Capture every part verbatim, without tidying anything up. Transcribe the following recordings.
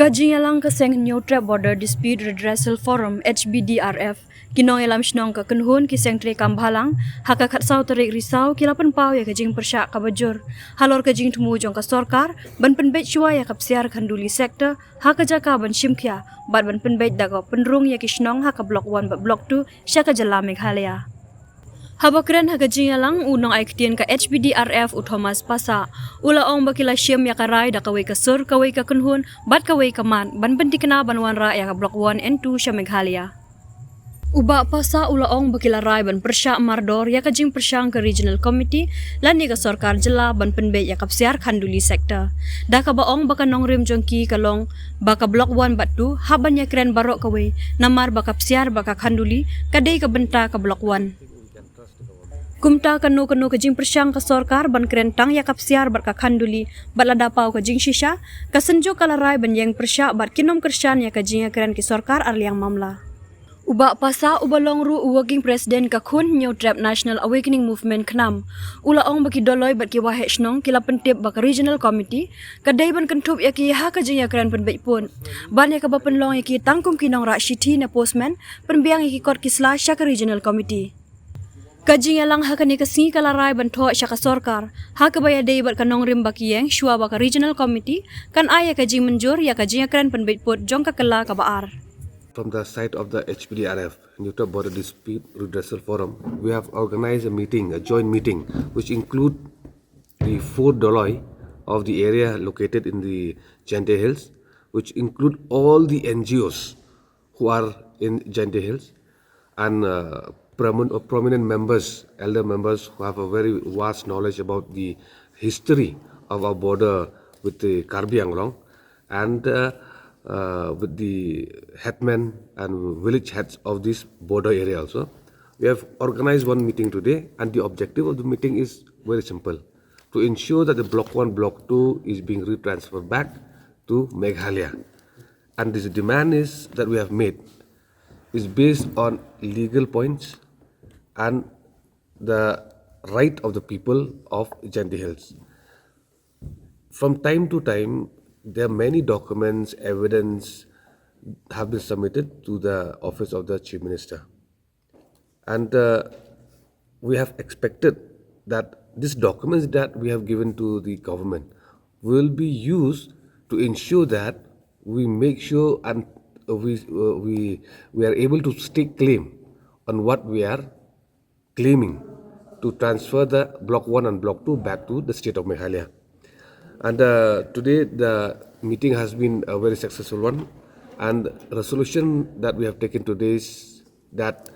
Ka jingïalang ka seng Hynñiewtrep Border Dispute Redressal Forum, H B D R F, ki nongïalam shnong ka kynhun ki seng treikam bhalang, ha ka khatsaw tarik Risaw ki la pynpaw ïa ka jingpyrshah kaba jur halor ka jingthmu jong ka sorkar ban pynbeit shuwa ïa ka psiar Khanduli sector ha ka jaka ban shim khia bad ban pynbeit da ka pynrung ïa ki shnong ha ka Block One bad Block Two sha ka jylla Meghalaya. Haba kren ha ka jingïalang, u nongai ktien ka H B D R F, u Thomas Passah, u la ong ba ki la shim ïa ka rai da kawei ka sur, kawei ka kynhun bad kawei ka mat ban pynthikna ban wanrah ïa ka Block One and Two sha Meghalaya. U Bah Passah u la ong ba ki la rai ban pyrshah mardor ïa ka jingpyrshang ka Regional Committee lane ka sorkar jylla ban pynbeit ïa ka psiar Khanduli sector, da kaba ong ba ka nongrim jong ki ka long ba ka Block One bad Two hap ban ïakren baroh kawei, namar ba ka psiar bad ka Khanduli ka dei ka bynta ka Block One. Kumta kano kano ka jingpyrshang ka sorkar ban kren tang ïa ka psiar bad ka Khanduli bad lada paw ka jingshisha, ka Synjuk ka la rai ban ïeng pyrshah bad kin ym kyrshan ïa ka jingïakren ki sorkar arliang mamla. U Bah Passah, uba long ruh u Working President ka Khun Hynñiewtrep National Awakening Movement, KHNAM, u la ong ba ki Doloi bad ki Waheh Shnong ki la pyntip ba ka Regional Committee ka dei ban kynthup ïa ki ha ka jingïakren pynbeit pud, ban ïa kaba pynlong ïa ki tang kum ki nongrah shithi ne postman, pynbiang ïa ki kot ki sla sha ka Regional Committee. Ka jingïalang ha kane ka sngi ka la rai ban thoh sha ka sorkar ha kaba ïadei bad ka nongrim ba ki ïeng, shuwa ba ka Regional Committee kan ai ïa ka jingmynjur ïa ka jingïakren pynbeit pud jong ka kylla kaba ar. From the side of the H B D R F, Hynñiewtrep Border Dispute Redressal Forum, we have organized a meeting, a joint meeting, which include the four Doloi of the area located in the Jaintia Hills, which include all the N G Os who are in Jaintia Hills, and uh, promin- uh, prominent members, elder members who have a very vast knowledge about the history of our border with the Karbi Anglong, and uh, uh, with the headmen and village heads of this border area also. We have organized one meeting today, and the objective of the meeting is very simple: to ensure that the Block One, Block Two is being retransferred back to Meghalaya. And this demand is that we have made is based on legal points and the right of the people of Jaintia Hills. From time to time, there are many documents, evidence have been submitted to the office of the Chief Minister. And uh, we have expected that these documents that we have given to the government will be used to ensure that we make sure and uh, we, uh, we, we are able to stake claim on what we are claiming to transfer the Block One and Block Two back to the state of Meghalaya. And uh, today the meeting has been a very successful one, and the resolution that we have taken today is that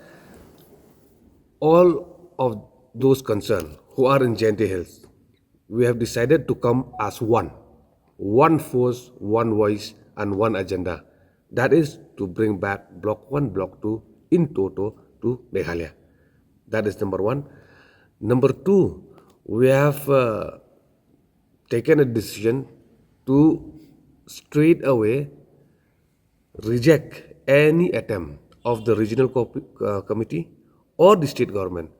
all of those concerned who are in Jaintia Hills, we have decided to come as one. One force, one voice, and one agenda. That is to bring back Block One, Block Two in toto to Meghalaya. That is number one. Number two, we have uh, taken a decision to straight away reject any attempt of the regional co- uh, committee or the state government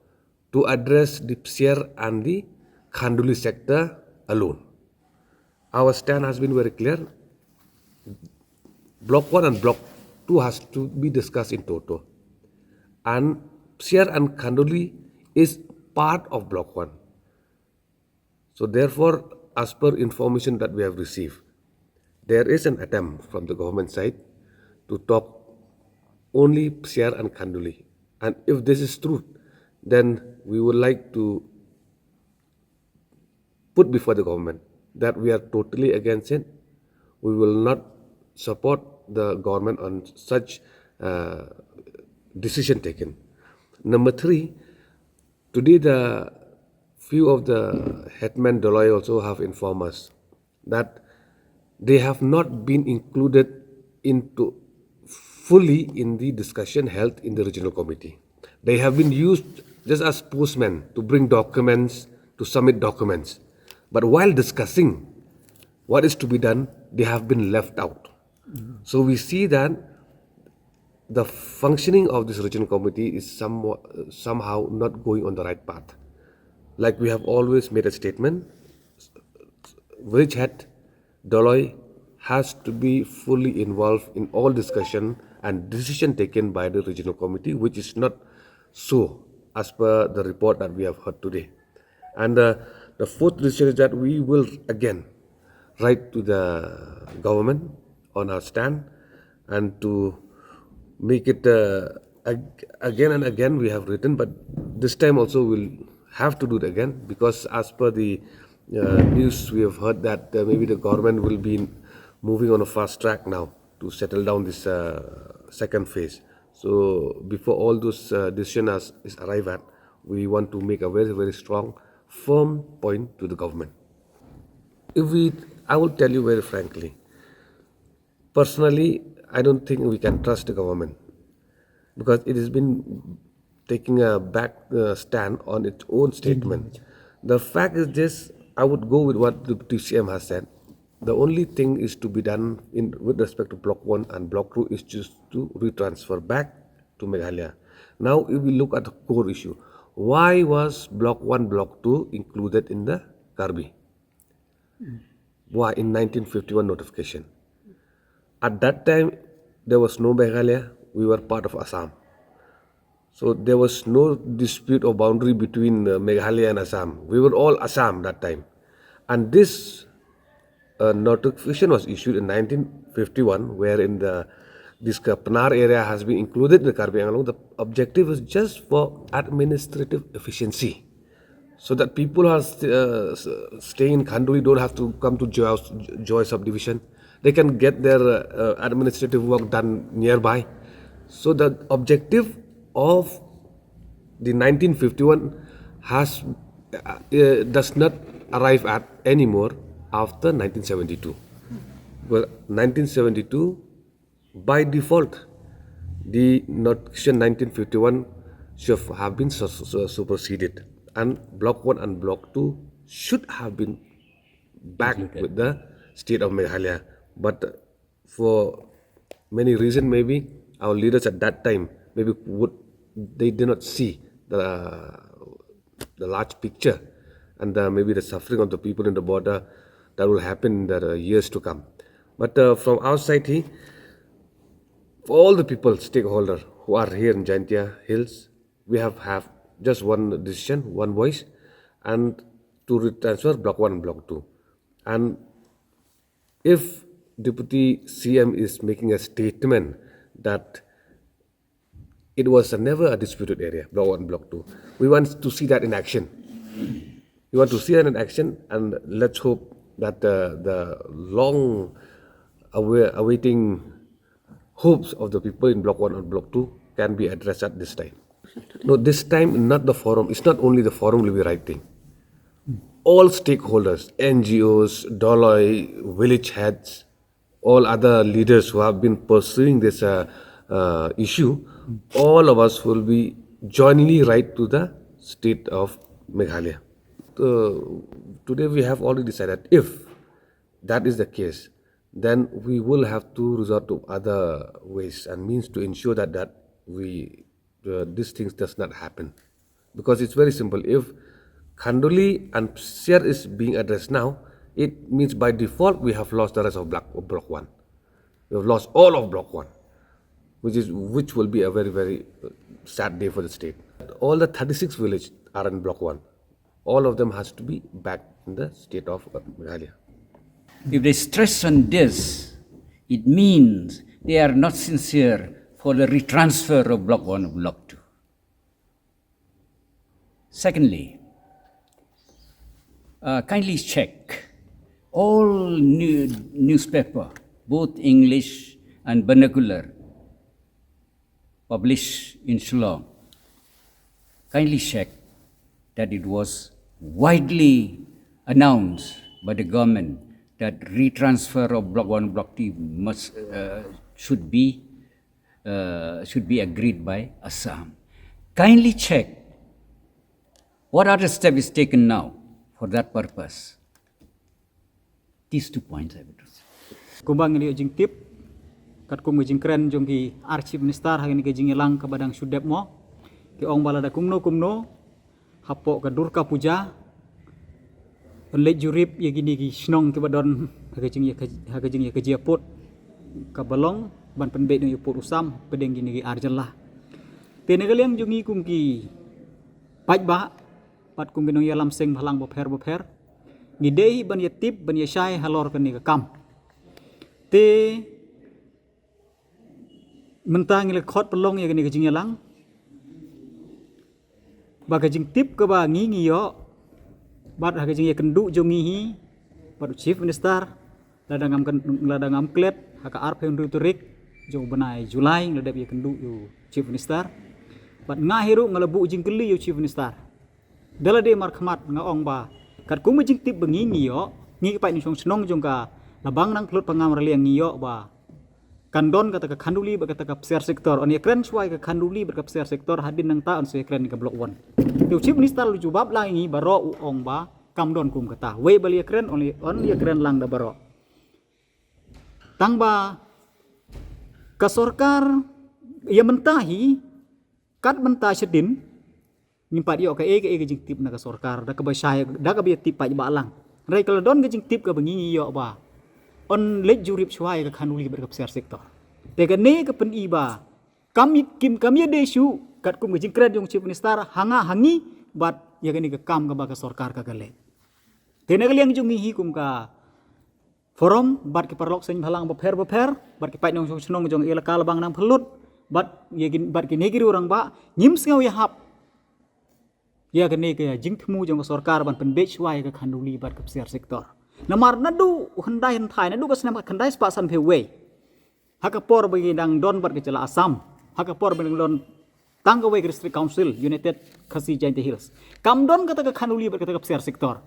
to address the Psiar and the Khanduli sector alone. Our stand has been very clear. Block One and Block Two has to be discussed in toto. And Psiar and Khanduli is part of Block One. So therefore, as per information that we have received, there is an attempt from the government side to talk only Psiar and Khanduli. And if this is true, then we would like to put before the government that we are totally against it. We will not support the government on such uh, decision taken. Number three, today the few of the headmen Doloi also have informed us that they have not been included into fully in the discussion held in the regional committee. They have been used just as postmen to bring documents, to submit documents. But while discussing what is to be done, they have been left out. So we see that the functioning of this regional committee is somewhat, somehow not going on the right path. Like we have always made a statement, village head, Doloi has to be fully involved in all discussion and decision taken by the regional committee, which is not so as per the report that we have heard today. And uh, the fourth decision is that we will again write to the government on our stand and to make it uh, ag- again and again we have written, but this time also we'll have to do it again because as per the uh, news we have heard that uh, maybe the government will be moving on a fast track now to settle down this uh, second phase. So before all those uh, decision has, is arrived at, we want to make a very, very strong, firm point to the government. If we, I will tell you very frankly, personally, I don't think we can trust the government because it has been taking a back uh, stand on its own statement. The fact is this, I would go with what the T C M has said. The only thing is to be done in with respect to Block one and Block two is just to retransfer back to Meghalaya. Now, if we look at the core issue, why was Block one, Block two included in the Karbi? Why in nineteen fifty-one notification? At that time, there was no Meghalaya. We were part of Assam. So there was no dispute or boundary between uh, Meghalaya and Assam. We were all Assam that time. And this uh, notification was issued in nineteen fifty-one, wherein the this Pnar area has been included in the Karbi Anglong. The objective is just for administrative efficiency, so that people who are st- uh, s- staying in Khanduli don't have to come to Joy, Joy subdivision. They can get their uh, administrative work done nearby. So the objective of the nineteen fifty-one has uh, uh, does not arrive at anymore after nineteen seventy-two. Well, nineteen seventy-two, by default, the notification nineteen fifty-one should have been su- su- superseded, and Block one and Block two should have been back with the state of Meghalaya. But for many reasons, maybe our leaders at that time maybe would they did not see the the large picture and the, maybe the suffering of the people in the border that will happen in the years to come. But uh, from our side, he, for all the people, stakeholder who are here in Jaintia Hills, we have, have just one decision, one voice, and to retransfer Block one and Block two. And if Deputy C M is making a statement that it was never a disputed area, Block one, Block two. We want to see that in action. We want to see that in action, and let's hope that the, the long awai- awaiting hopes of the people in Block one and Block two can be addressed at this time. No, this time, not the forum. It's not only the forum will be writing. All stakeholders, N G Os, Doloi, village heads, all other leaders who have been pursuing this uh, uh, issue, all of us will be jointly write to the state of Meghalaya. So, today we have already decided if that is the case, then we will have to resort to other ways and means to ensure that, that we uh, these things does not happen. Because it's very simple. If Khanduli and Siar is being addressed now, it means by default we have lost the rest of block, of block one. We have lost all of block one, which is which will be a very, very uh, sad day for the state. All the thirty-six villages are in block one. All of them has to be back in the state of uh, Meghalaya. If they stress on this, it means they are not sincere for the retransfer of Block one and Block two. Secondly, uh, kindly check all new, newspaper, both English and vernacular, published in Shillong. Kindly check that it was widely announced by the government that retransfer of Block one, Block two must uh, should be uh, should be agreed by Assam. Kindly check what are the steps taken now for that purpose. These two points I would say. Kumba ngi la ïoh jingtip katkum ka jingkren jong ki ar Chief Minister ha kane ka jingïalang kaba dang shu dep mo, ki ong ba lada kumno kumno hapoh ka Durga Puja yn leit jurip ïa kine ki shnong kiba don ha ka jing ha ka jing ha ka jia pud kaba long ban pynbeit noh ïa pud u sam pdeng kine ki ar jylla. Te na ka liang jong ngi kum ki paidbah bad kum ki nongïalam seng bhalang bapher bapher, ngi dei hi ban ïatip ban ïashai halor kane ka kam. Te mynta ngi la khot pynlong ïa kane ka jingïalang ba ka jingtip kaba ngi ngi ïoh bad ha ka jingïakynduh jong ngi hi bad u Chief Minister, lada ngam klet ha ka arphew hynriew tarik jong u bnai July nga la dep ïakynduh ïa u Chief Minister. Bad nga hi ruh nga la buh jingkylli ïa u Chief Minister da lade markhmat, nga ong ba katkum ka jingtip ba ngi ngi ïoh, ngi ki paid nongshong shnong jong ka Labang Nangphyllut Pangam Raliang ngi ïoh ba kan don kata ka khanduli bad kata ka psiar sektor. Yn ïakren shuwa ïa ka khanduli bad ka psiar sektor, hadien nangta yn sa ïakren ïa ka Block One. Te u Chief Minister u la jubab lang ïa ngi baroh, u ong ba kam don kum kata. Wei ba la ïakren, yn ïakren lang da baroh. Tang ba ka sorkar ïa mynta hi, kat mynta shadien, ngim pat ïoh kaei kaei ka jingtip na ka sorkar da kaba shai, da kaba ïatip paidbah lang. Hynrei ka la don ka jingtip kaba ngi ngi ïoh ba yn leit jurip shuwa ïa ka khanduli bad ka psiar sektor. Te kane ka pyni ba kam kim kam ïadei shuh katkum ka jingkren jong u Chief Minister ha nga ha ngi bad ïa kane ka kam kaba ka sorkar ka ka leh. Te na ka liang jong ngi hi kum ka forum bad ki paralok seng bhalang bapher bapher bad ki paid nongshong shnong jong elaka Labang Nangphyllut bad ïa ki, bad kine ki riew rangbah, ngim sngew ïahap ïa kane ka jingthmu jong ka sorkar ban pynbeit shuwa ïa ka khanduli bad ka psiar sektor. Namar naduh hyndai hynthai, naduh ka snem khatkhyndai spah sanphew wei, ha ka por ba ngi dang don bad ka jylla Assam, ha ka por ba ngi dang don tang kawei ka District Council, United Khasi Jaintia Hills, kam don kata ka khanduli bad kata ka psiar sektor.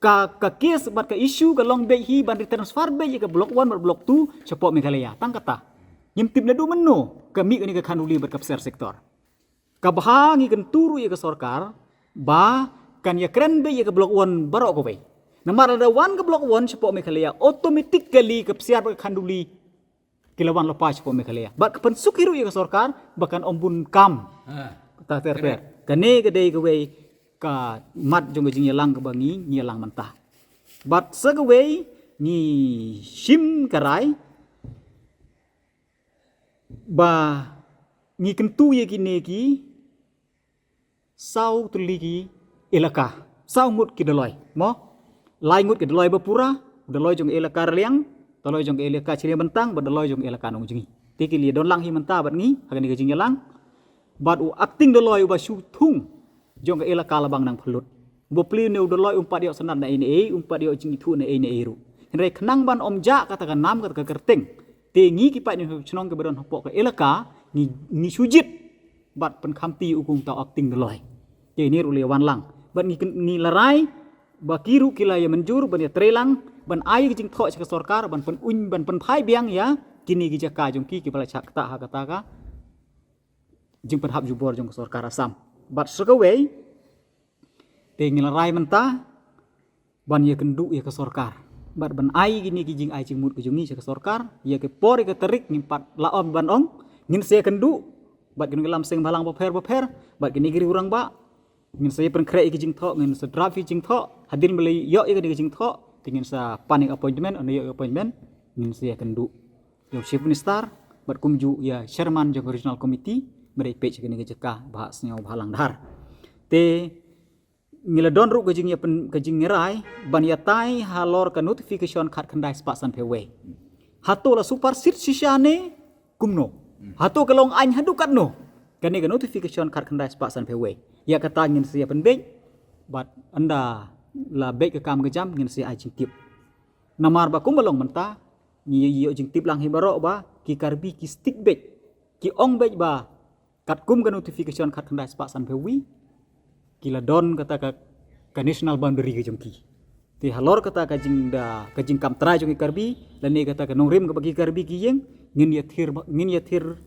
Ka, ka case bad ka issue ka long beit hi ban retransfer beit ïa ka Block One bad Block Two shapoh Meghalaya. Tang kata. Ngim tip naduh mynno ka mih kane ka khanduli bad ka psiar sektor. Ka bha ngi kyntu ruh ïa ka sorkar ba kan ïakren beit ïa ka Block One baroh kawei. Namar lada wan ka Block One shapoh Meghalaya, automatically ka psiar bad ka khanduli ki la wan lypa shapoh Meghalaya. Bad ka pynsuk hi ruh ïa ka sorkar ba kan ym bun kam. Ha. Kata ter ter. Kane ka dei kawei ka mat jong ka jingïalang kaba ngi ngi ïalang mynta. Bad sa kawei ngi shim ka rai ba ngi kyntu ïa kine ki saw tylli ki elaka, saw ngut ki dolloi, mo? Lai ngut ki dolloi ba pura, dolloi jong elaka Raliang, dolloi jong elaka Chilliabentang bad dolloi jong elaka Nongjngi. Te ki la don lang hi mynta bad ngi ha kane ka jingïalang. Bad u acting dolloi uba shu thung jong ka elaka Labang Nangphyllut, uba plie ne u dolloi, um pat ïoh sanad na ei na ei, um pat ïoh jingithuh na ei na ei ruh. Hynrei khnang ban ym jah kata ka nam kata ka kyrteng, te ngi ki paid nongshong shnong kiba don hapoh ka elaka ngi, ngi shu jied bad pynkhamti ïa u kum uta u acting dolloi. Te ine ruh la wan lang bad ngi, ngi la rai ba ki ruh ki la ïa mynjur ban ïa trei lang ban ai ka jingthoh sha ka sorkar ban pyn-, ban pynphai biang ïa kine ki jaka jong ki kiba la shah ktah ha kata ka jingpynhap jubor jong ka sorkar Assam. Bad sa kawei, te ngi la rai mynta ban ïakynduh ïa ka sorkar bad ban ai kine ki jingai jingmut ka jong ngi sha ka sorkar. Ïa ka por ïa ka tarik ngim pat lah ym ban ong, ngin sa ïakynduh bad ki nongïalam seng bhalang bapher bapher bad kine ki riew rangbah. Ngin sa ïa pynkhreh ïa ki jingthoh, ngin sa draft ïa ki jingthoh. Hadien ba la ïoh ïa kane ka jingthoh, te ngin sa pan ïa ka appointment, ynda ïoh ïa ka appointment ngin sa ïakynduh ïa u Chief Minister bad kumjuh ïa Chairman jong ka Regional Committee ba dei peit sha kane ka jaka ba hap sngew ba hap lang dhar. Te ngi la don ruh ka jingïa pyn-, ka jingïarai ban ïatai halor ka notification khatkhyndai spah sanphew wei. Hato la supersede shisha ne kumno? Hato ka long aiñ haduh katno kane ka notification khatkhyndai spah sanphew wei? Ïa kata ngin sa ïa pynbeit bad ynda la beit ka kam ka jam ngin sa ïa ai jingtip. Namar ba kumba long mynta ngi ïoh jingtip lang hi baroh ba ki Karbi ki stick beit, ki ong beit ba katkum ka notification khatkhyndai spah sanphew wei ki la don kata ka, ka national boundary ka jong ki. Te halor kata ka jingda, ka jingkam trai jong ki Karbi lane kata ka nongrim kaba ki Karbi ki ïeng, ngin ïathir ba, ngin ïathir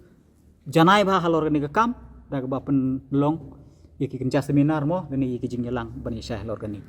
janai bha halor kane ka kam da kaba pynlong ïa ki kynja seminar mo lane ïa ki jingïalang ban ïashai halor kane.